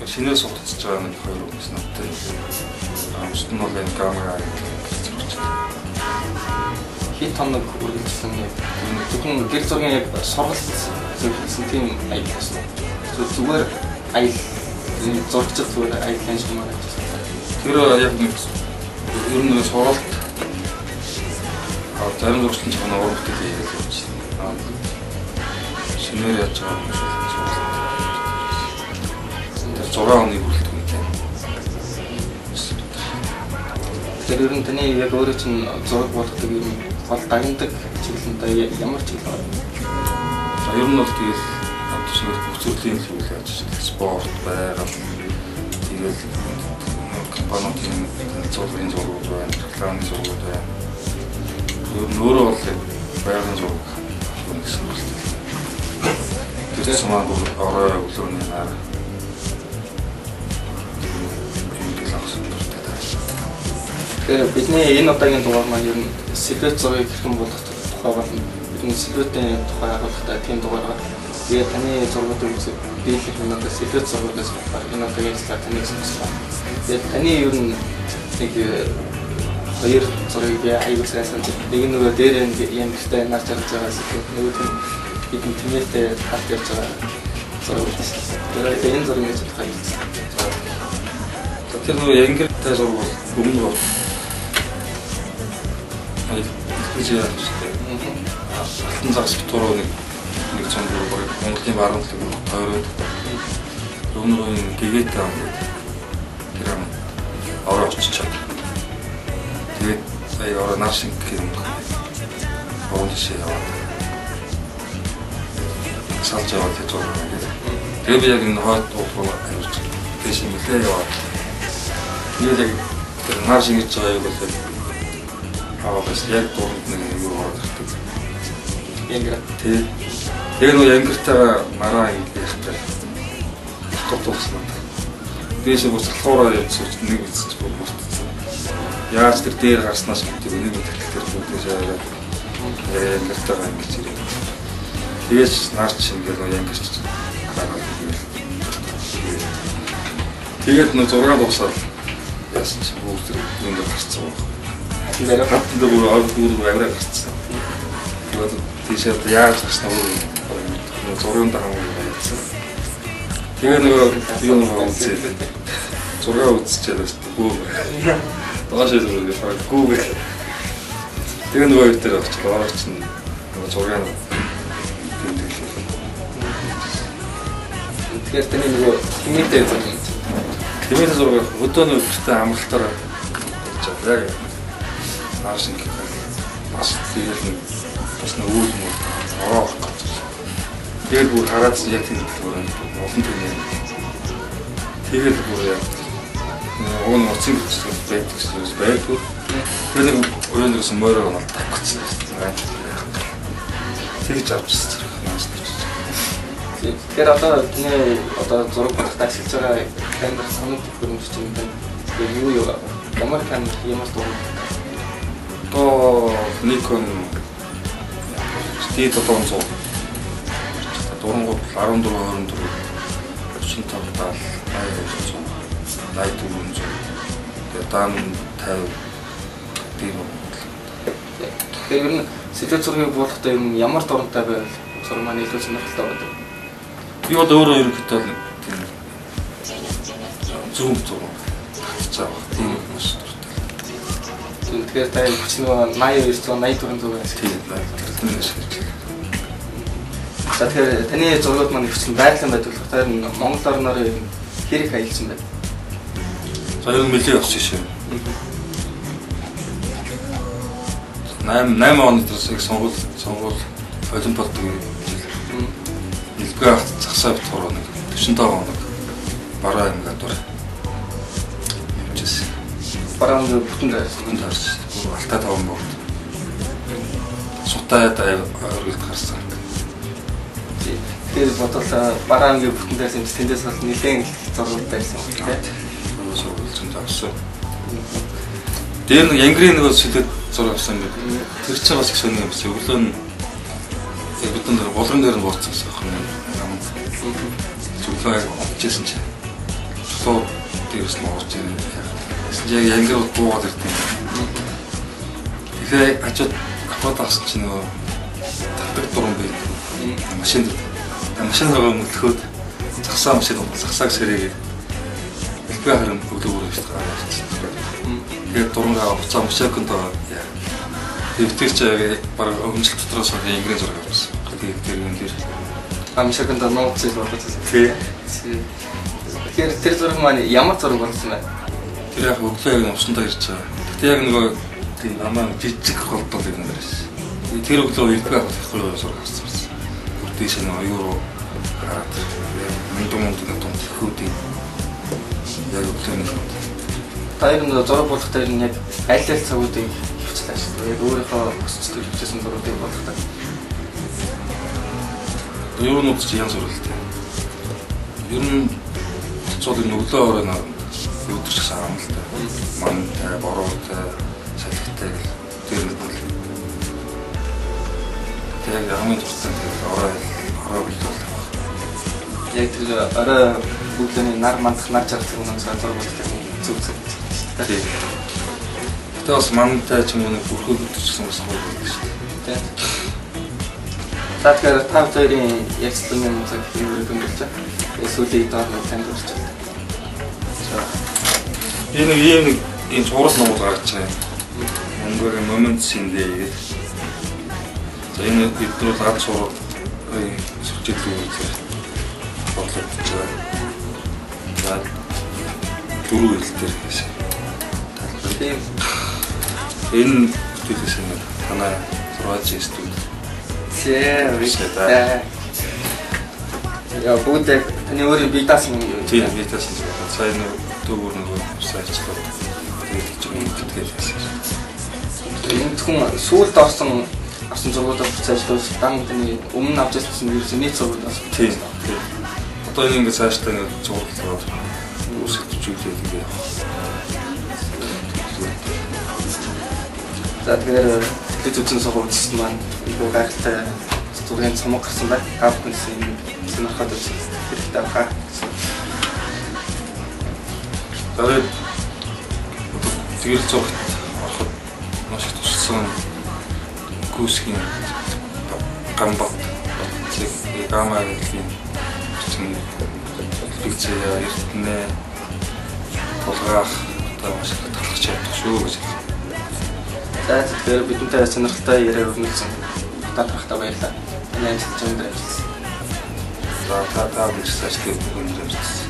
Шинээр суралцж байгаа нэг хоёр хүмүүс надтай. Бусд нь бол энэ камера зурж байна. Хэд хоног үргэлжлэн яг зөвхөн гэр зургийн яг сургалт зөвлөсөн тийм аялал байсан. Зүгээр аялал зурагчд зүгээр аялал аншигмаар ажилласан. Тэр яг нэг ер нь сургалт зарим зурагчдын ч уран бүтээл хийгээл явж байна. Шинээр яаж байгаа юм шиг сургалт. Тэр 6 оны бүрэлдэхүүнтэй. Тэр ер нь таны яг өөрөө чинь зураг болгодог юм гол дагнадаг чиглэлдээ ямар чиглэл байна? За ер нь бол тэгэл төвшнөр бүх төрлийн зүйл яаж спорт, байгаль, тэгэл компаниудын танилцуулгын зургууд байна, рекламын зургууд байна. Ер нь өөрөө бол байгалийн зураг гэсэн үг л дээ. Тэр сумаа бүр орой өглөөний нар дуртай. Тэгэхээр бидний энэ удаагийн дугаар маань ер нь силуэт зургийг хэрхэн болгох тухай болно. Бидний силуэтийн тухай агуулгатай тийм дугаар байна. Тэгээд таны зургуудыг үзээд дийлэх юмнуудаа силуэт зургуудаас болохоор энэ удаагийн ажлаар таныг сонслоо. Тэгээд таны ер нь нэг хоёр зургийг би аягүй сайн санаж байна. Нэг нь нөгөө дээр янгиртай нар жаргаж байгаа силуэт, нөгөөх нь бидний тэмээтэй талд явж байгаа зураг байсан. Тэгээд энэ зургийг тухай хэлсэн. За тэр нөгөө янгиртай зураг бол өмнө бол гэж яаж вэ? Алтан загас битүүрөө нэг зам бүр Монголын баруун талыг тойроод өмнө нь гэгээтэй ам гэдэг тэр ам ороо очичоод тэгээд сая ороо нар шинг гэх юм орон тишээ яваад салж яваад гэж зураг гэдэг. Тэгээд би яг энэ хойд уулгуу авирч тийш нэлээ яваад тэгээд яг тэр нар шингэж байгаа юм бол аваас яг дунд нэг юу ороод ирдэг. Янгир. Тий. Тэгээ нөгөө янгиртайгаа нараа ингэ яхтай. Тотуулсан. Дээшээ бус залхуураа явж сууж нэг үзэж бүр мартцсан. Яаж тэр дээр гарснаас мэдээ нэг мэтгэл тэр бүгдээ аваад янгиртайгаа ингэж ирээд. Тэгээс нарч ингэ нөгөө янгирч гараад ирэл. Тэгээд нөгөө зураг дуусаад яасан чи бүгд юм дээр гарцсан байна. Хатан дээр хатан дээр бүр бүр авираа гарцсан. Тэгээд тийшээ яаж гарснаа өөр зургийн дараа байсан. Тэгээ нөгөө юм үзээ. Зураг үзчихээд бас гүү. Доош зураг гэхээр гүү гэх. Тэгээ нөгөө хоёр дээр очихлоо. Ороо чинь нөгөө зураг нь тэмдэглээ. Тэгэхээр таны нөгөө хэмээтэй зураг юм. Хэмээтэй зураг өдөөний гэртээ амралтаар хийж байгаа. Яг нааш ингэ бас тэгэл нэг бас нэг үйл мөр ороо орох гэж. Тэгээд бүр хараад яг тийм төлөвөөр олон төрлийн. Тэгээд бүр яг уг нь уцын хөтөлбөр байдаг гэсэн юм байдгүй. Тэгээд нэг уян гэсэн мороор нь тавьчихсан. Тэгж авчихсан зэрэг нааш тавьчихсан. Тэгэхээр одоо таны одоо зураг болгоход ашиглаж байгаа камер санал төхөөрөмж чинь тэгээд юу юу ямар камер ямар зураг? Одоо Nikon D700 4 14 24 35 70 8200 8400 тэгээд дан 50 тийм үү. Тэгэхээр ер нь сэлэт зургийг буулгахдаа ер нь ямар дурантай байвал зураг маань илүү сонирхолтой байдаг. Би бол өөрөө ерөнхийдөө тийм зүүн зураг татчих авах тийм маш дуртай. Тэгэхээр та хүч нөгөө 82 84 зураг тийм тэр ашиглаж. За тэгэхээр таны зургууд маань ихсэн байгалийн байдаг болохоор та Монгол орноор хэр их аялсан байна? За ер нь нэлээд явсан шээ. 8 оны төрс их сонгуул олимпиад жил. Илбэг засаа битгуур нэг 45 хоног бараа аймаг дур явжсэн. Бараа аймаг бүтэн дайрсан. Бүр Алтай таван богд. Сутайд оргилд гарсан. Тэгэхээр бодвол бараа аймгийн бүтэн дайрсан юм тэндээс бол нэлээд их зургууд дайрсан юм тийм. Зургууд зөнд авсан. Дээр нэг янгирын нэг сүлээд зураг авсан юм байна. Тэр чинь бас их сонир юм биш. Өглөө нь бид нар булган дээр нь бууцсан гэсэн юм. Зүглээ яг онцжсэн чинь. Дуу дээрс нь орж ирээ. Тэгсэн чинь яг янгаар буугаад ирдэг. Тэгэхээр хажууд капот авсан чинь нөгөө татдаг дуран байд. Машин машин руу мөлхөөд загсаа машин загсааг сэрээгээд элбэ харин өглөө бүр ихтэй гараад ирсэн. Тэгээд дурангаа буцаа мушаконд яа. Тэр чи баг өмчлөлт дотроос ингэрийн зураг авсан. Тэгээд тэр юм дээр мушаконд нууц зэл болгож байсан. Тий. Тэгэхээр тэр зураг маань ямар зураг болсон бэ? Тэр яг өглөө яг усандаа ирж байгаа. Гэтэ яг нөгөө тийм намаа жижиг голдол юм байсан. Тэр өглөө элбэ авах зураг авсан байсан. Бүр дээш нөгөө юу руу хараад мундаг дунд хүүдийн яг өглөөний та ер нь зураг болгохдоо ер нь яг аль аль цагуудыг хөвчлээ ашигладаг. Яг өөрийнхөө хүсэлтээр хөвчсөн зургуудыг болгохдоо. Ер нь үгүй янз бүр л дээ. Ер нь цуул энэ өглөө орой наранд өдөр ч гэсэн аам л дээ. Мантай, бороотой, салхитай гэл тэр нэг бол. Яг хамгийн дуртай тэр орой өглөө. Яг тэр орой өглөөний нар мандах, нар жаргах юм зураг болгох юм зүг зүг. Тийм. Гэтэ бас мантай ч юм уу нэг бүрхэг өдөрчсөн бас гоё байдаг шүү дээ. За тэгэхээр та хоёрын ярилцлагын юм цаг хэрэг өнгөрч байна. Тэгээ сүүлийн доор нэг танд орч байна. За. Энэ нэг ийм нэг ийм цуврал ном гаргаж байгаа юм. Мөнгөөр Moments in Day гэдэг. За энэ эдгээр бол ганц цуврал сүржиглэл үзээр борлогдож байгаа. За дөрөв хэл дээр байсан. Тийм. Энэ бүтээлээс нь танай 6G студид. Зээ. Яа бүгд яг таны өөрийн бие даасан юм юу? Тийм, бие даасан. Сая нэг дүүгүр нөгөө сайжлаад тэгээд гэдгээл байсан. Энэ зөвхөн сүүлд орсон авсан зургуудаар буцаажлуул дан таны өмнө авч ирсэн ерөөсөө нийт зургуудаас. Тийм. Одоо энэ ингээд цаашдаа ингээд зурглаад үүсгэж ингээд явах. За тэгэхээр телевиз үзэн суух үзсэн маань айгүй гайхалтай зургийн цомог гарсан байна. Та бүхнээс энэ сонирхоод үзэх хэрэгтэй байхаа. Тэгээд тэгэл зурагт ороход маш их тусалсан гүсгийн гамбат цэг гамма гэдгийн орчин элбэгцээ эрдэнэ тулгаах одоо маш их талхаж явдаг шүү гэж хэлсэн. За тэгэхээр бидэнтэй сонирхолтой яриа өрнүүлсэн татвархтаа баярлалаа. Таны амжилт өндөр амжилт. За та бишсэн ажлыг өндөр амжилт.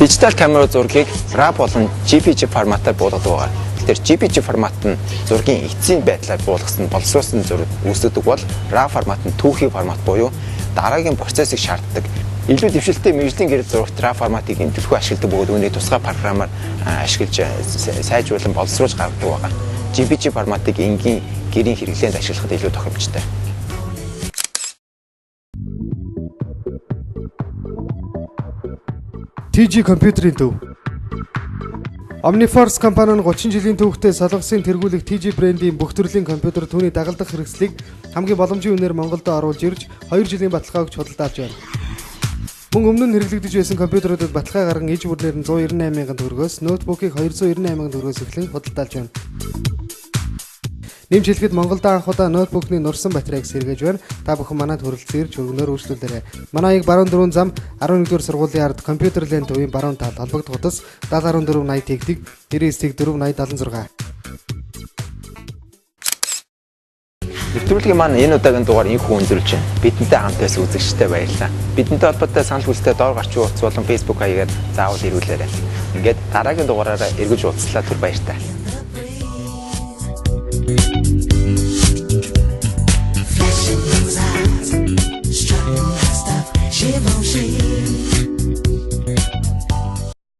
Дижитал камера зургийг RAW болон JPG форматаар буулгадаг байгаа. Тэгэхээр JPG формат нь зургийн эцсийн байдлаар буулгасан боловсруулсан зураг үүсгэдэг бол RAW формат нь түүхий формат буюу дараагийн процессыг шаарддаг. Илүү дэвшилттэй мэргэжлийн гэрэл зурагт RAW форматыг төлхөө ашигладаг бөгөөд үүнийг тусгай програмаар ашиглаж сайжруулан боловсруулж гаргадаг байгаа. JPG форматыг энгийн гэрийн хэрэглээнд ашиглахад илүү тохиромжтой. TG компьютерийн төв. Omniforce компани нь 30 жилийн түүхтэй Солонгосын тэргүүлэх TG брендийн бүх төрлийн компьютер түүний дагалдах хэрэгслийг хамгийн боломжийн үнээр Монголд оруулж ирж 2 жилийн баталгаа өгч худалдаа авч байна. Мөн өмнө нь хэрэглэгдэж байсан компьютеруудад баталгаа гарган иж бүрнээр нь 198 мянган төгрөгөөс, ноутбукийг 298 мянган төгрөгөөс эхлэн худалдаалж байна. Нэмж хэлэхэд Монголд анх удаа ноутбукны нурсан батарейг сэргээж байна. Та бүхэн манад хүрэлцэн ирж өргөнөөр үйлчлүүлээрэй. Манай аяг баруун дөрвөн зам 11-р сургуулийн ард компьютер лен төвийн баруун талд холбогдох утас 7014 80 тэгдэг 99 тэг 4 80 76. Нэвтрүүлгийн маань энэ удаагийн дугаар инхүү өндөрлж байна. Бидэнтэй хамт байсан үзэгчдэд баярлалаа. Бидэнтэй холбоотой санал хүсэлтээ доор гарчин утас болон Facebook хаягаар заавал ирүүлээрэй. Ингээд дараагийн дугаараараа эргэж уулзлаа, түр баяртай. Thank you.